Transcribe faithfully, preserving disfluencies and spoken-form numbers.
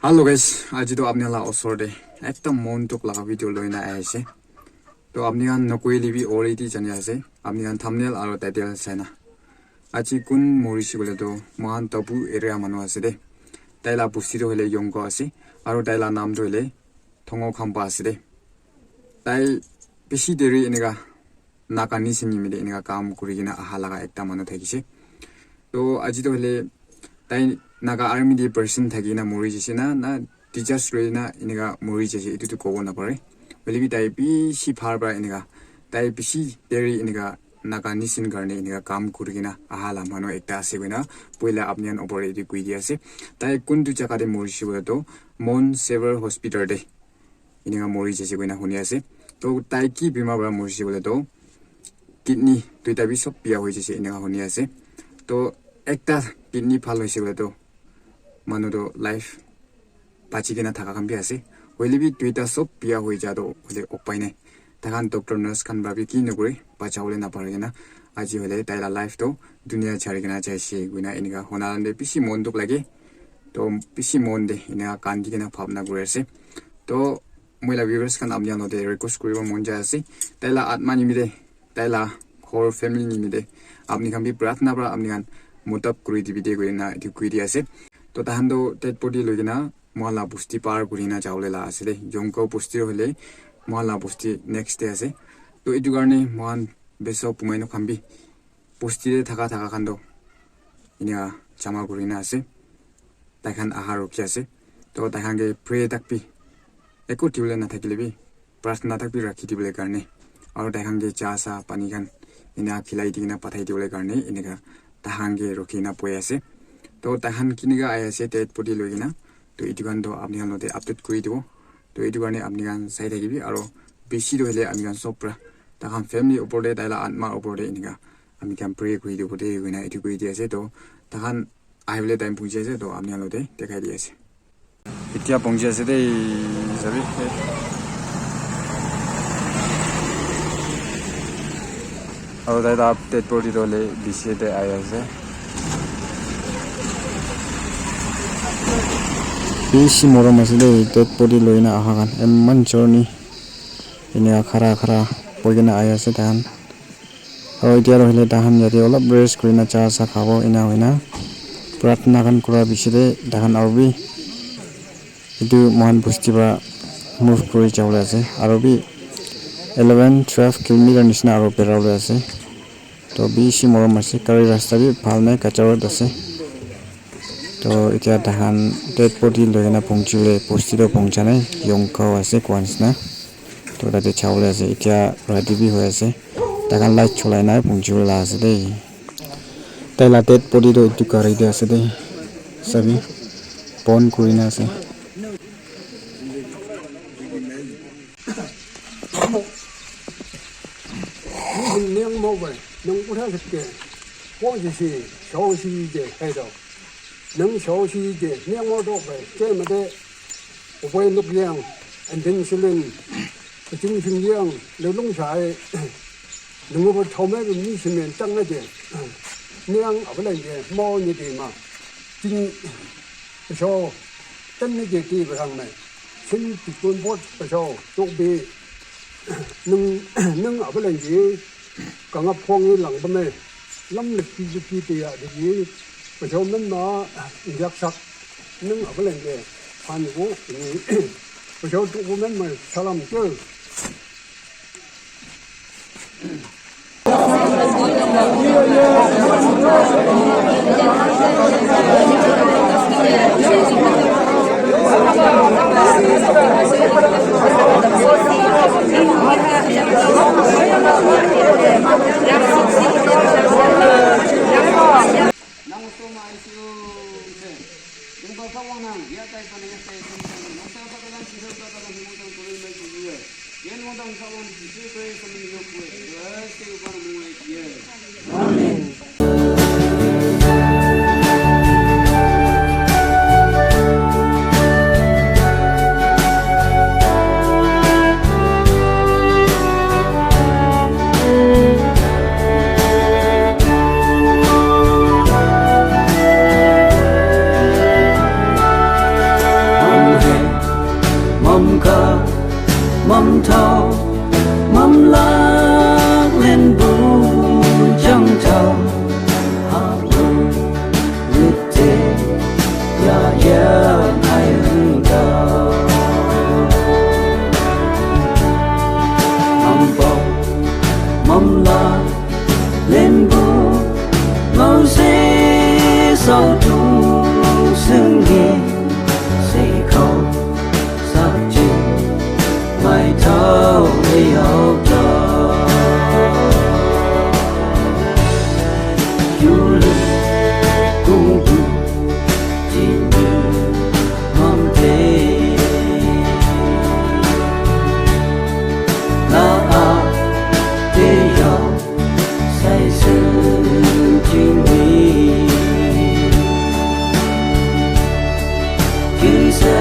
Hello guys, aji to apni la osor te ekta mon dukh laga video loina ahi ase. To apni khan nokoile bi already jani ase, apni khan thumbnail aro title sai na. Aji kun morise koile to mohan Tabu area manu ase de. Tai la busti to hoile Yongko ase, aro tai la nam to hoile Thongo Khampa ase de. Tai bishi deri enika Naga nishina nimite enika kam kuri kena aha laga ekta manu thakise. To aji to hoile tai Naga army te person thaki kena mori jaise na, na teachers loi na enika mori jaise, etu to kobo napare. Hoile bi tai bishi bhal para enika, tai bishi deri enika Naga nishina karne enika kam kuri kena aha la manu ekta ase koina poila apni khan opor te etu koi di ase. Tai kuntu jaga te morise koile to Mon Saver Hospital te enika mori jaise koina huni ase. To tai ki bimar para morise koile to kidney duita bi sob biya hoi jaise enika huni ase. To ekta kidney bhal hoise koile to manu to life bachi kena thaka khan bi ase. Hoile bi duita sob biya hoi ja to hoile upai nai. Takhan doctor nurse khan para bi ki nokore, bachabole napare kena aji hoile tai la life to dunia chari kena jaise koina enika huna de bishi mon dukh lage. To bishi mon de enika kandi kena bhabna kuri ase. To moi la viewers khan apni khan logote request kuribo mon jai ase, tai la atma nimite, tai la ghor family nimite apni khan bi pratna para apni khan modot kuri dibi de koina etu koi di ase. To tahan to dead body loi kena mohan la busti par kuri na jabole la ase de. Yongko busti hoile mohan la busti next te ase. To etu karne mohan beso pumaino khan bi busti te thaka thaka khan to enika jama kuri na ase. Tai khan aha rukhi ase. To tai khan ke pray tak bi eku dibole nathakile bi pratna tak bi rakhi dibole karne, aro tai khan ke cha sa pani khan ena khilai di kena pathai dibole karne enika tai khan ke rukhi na boi ase. To tai khan kinika ahi ase dead body loi kena, to etu khan to apni khan logote update kuri dibo. To etu karne apni khan sai thakibi, aro bishi to hoile ami khan sob para tai khan family opor te, tai la atma opor te enika ami khan pray kuri dibo de koina etu koi di ase. To tai khan ahibole time punchi ase, to apni khan logote dekhai di ase. Etia punchi ase de, sabi. Aro tai la dead body to hoile bishi te ahi ase. Bishi morom ase de, dead body loi na aha khan. Eman journey. Enika khara khara boi kena ahi ase tai khan. Aro etia toh hoile tai khan yate olop rest kurina cha sa khabo ena hoina pratna khan kura piche te tai khan aro bi etu moikhan bosti para move kuri jabole ase aro bi eleven twelve kilometer nishina aro bera bole ase. Toh bishi morom ase, gari rasta bi bhal nai, kacha road ase. Toh etia tai khan dead body loi kena punchi bole bosti toh puncha nai, Yongkao ase koa nishina. Toh tate jabole ase, etia rati bi hoi ase. Tai khan light cholai na punchi bole la ase de. Tai la dead body toh etu gari te ase de. Sabi, bon kuri na ase. Nang mo bai, nang kura khat ke, ko ji si, shao si je, hai do. Nang shao si je, nang mo do bai, ke ma de, ubai nuk liang, and then silin, kachung sing liang, le lung shai, nang mo ba chao mai mi si men tang na je. Nang a ba lai je, mo ni de ma. Jing, shao, tan ni je ti ba rang mai. Sin ti kun bot ba shao, tok bi, nung, nung a ba lai je. Kangap khong ni lang ba me. Lam le pi ju pi te ya de ji. Pajau men ma, yak sak. Nung a ba leng de. Phan gu ni. Pajau tu gu men ma salam ke. Thao, mamlak len bu jang thao, ha bu lüte ya ya ai da. Mam pok, mamlak len bu, mau se sau tu sưng ye, se khao, sak chi, mai thao le yao da. Yu le kung tu, ji ni mam te. Na a te yao, sai sưng ji ni. Yu se